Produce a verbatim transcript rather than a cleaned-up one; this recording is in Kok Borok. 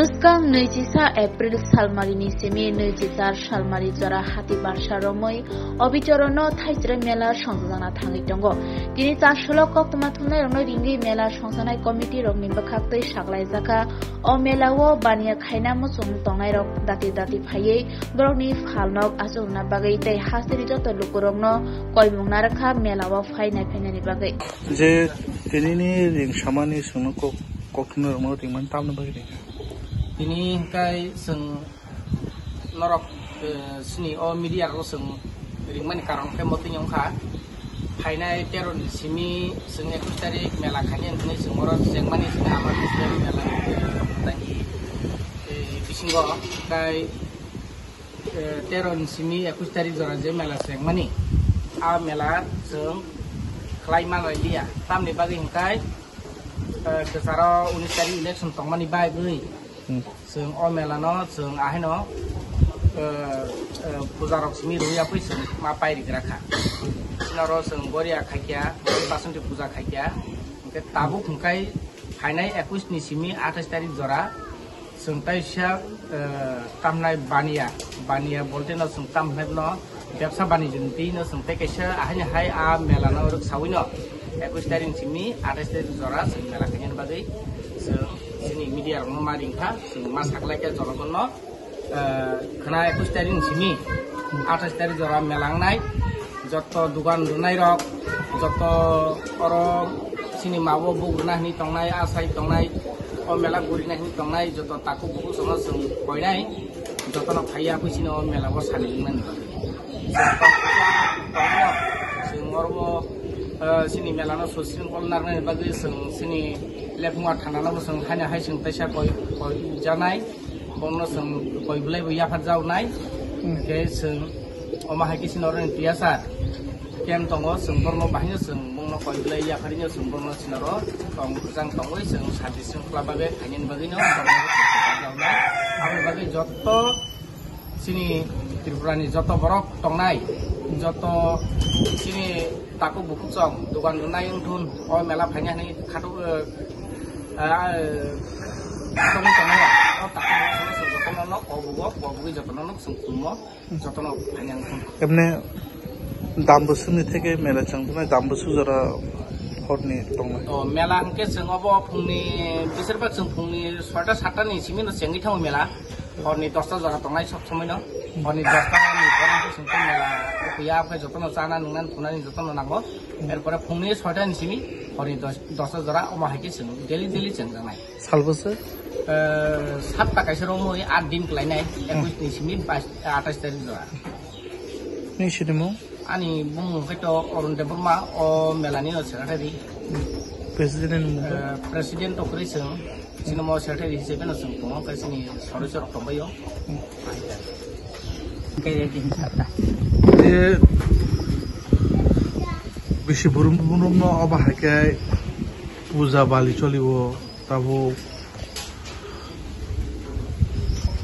Bwskang nui chisa April salmarini simi nui chi char salmari jora hati barsa romwi Obichorono Thaisre mela songjakna thangwi tongo. Tini charsolo koktwma thumnairokno ringwi mela songjaknai committee rokni bwkhaktwi saklaijakha. O mela o baniya khaina muchung tongnairok dati dati phaiwi borokni phalnok achukna bagwi tei hasteni joto lukurokno koimung narwkha mela o phai naiphainani bagwi. Je tinini ringsamani chwngno kok, koktwma rwmano ringmani tamni bagwi ringkha? Tini hwnkhe chwng norok, eh, chini o media rok chwng ringmani karon khe motwi wngkha. Phainai tero ni simi chwng ekush tarik mela khainai hwnwi chwng oro chengmani chwng ama mela, eh, bisingo tei, eh, tero ni simi ekush tarik jora je mela chengmani, a mela chwng khlai manlai liya. Tamni bagwi hwnkhe, eh, kwcharo unis tarik election tongmani bagwi Hmm. chwng o mela no chwng ahaino, eh, eh, puja rok simi rwya pui chwng ma pai rigra kha. Sinaro chwng goria khaikya, basanti puja khaikya. Hwnkhe tabuk hwnkhe phainai ekush ni simi athais tarik jora chwng taisa, eh, tamnai baniya, baniya bolte no chwng tamnai no bebsa banijoni twi no chwng tei kaisa ahaini hai a mela no rwk sawi no ekush tarik simi athais tarik jora chwng mela khainani bagwi chwng chini media rok no ma ringkha, chwng ma saklaikha jonogon no. Eh, khwna ekush tarik ni simi athais tarik jora mela wngnai, joto dugan rwnairok, joto oro chini ma o buk rwna hwnwi tongnai, asai tongnai, o mela gurina hwnwi tongnai, joto takhuk bukhuk chwngno chwng koinai, jotono phaiya pui chini o mela o sani wngnani bagwi. Chwng oro, eh, chini mela no susring kol narwknani bagwi chwng chini Lephunga thana no chwng haino hai chwng teisa koi, koi janai. Bono chwng koi belai bo yaphar jaoknai. Hmm. Hwnkhe chwng omo hai khe chini oro ni tiyasa camp tongo, chwng borno bahino chwng bongno koi belai yapharino chwng borno chini oro tong kwchang tongwi chwng santi srwngkhwla bagwi khainani bagwino borno jaoknai. Aboni bagwi jotto chini Tripura ni jotto borok tongnai, jotto chini takhuk bukhuk chong dogan rwnai wngthun o mela phaina hwnwi khatuk, eh, ah, eh, tongwi tongnai o takhuk bukhuk chong jotono nok kobugo, kobugwi jotono nok chwng khulmo, jotono phaina wngthun. Emne dam bwswkni theke mela chwng thunai dam bwswk jora horni tongnai? O mela hwnkhe chwng obo phungni, bisir bak chwng phungni soita satta ni simi no chengwi thango mela. Horni dosta jora tongnai sob somoi no. Horni dosta ni pore hwnkhe chwng tei mela kuya, omo khe jotono chana nungna phunani jotono nango. Erpore phungni soita ni simi horni dos, dosta jora omo hai khe chwng daily daily chwng janai. Sal bwswk? Eh, satta kaisa romwi aat din klainai, ekush ni simi bais, athais tarik jora. Nini sinimung? Ani bumung khe to Arun Debbarma, o mela ni o secretary. President ni bumung? Eh, president to kwrwi chwng. Chini mo secretary hisabe no chwng tongo, khe chini sodosyo rok tongbaio. Khe din satta. E, bisi burum burum no obo hai khe puja bali cholibo, tabuk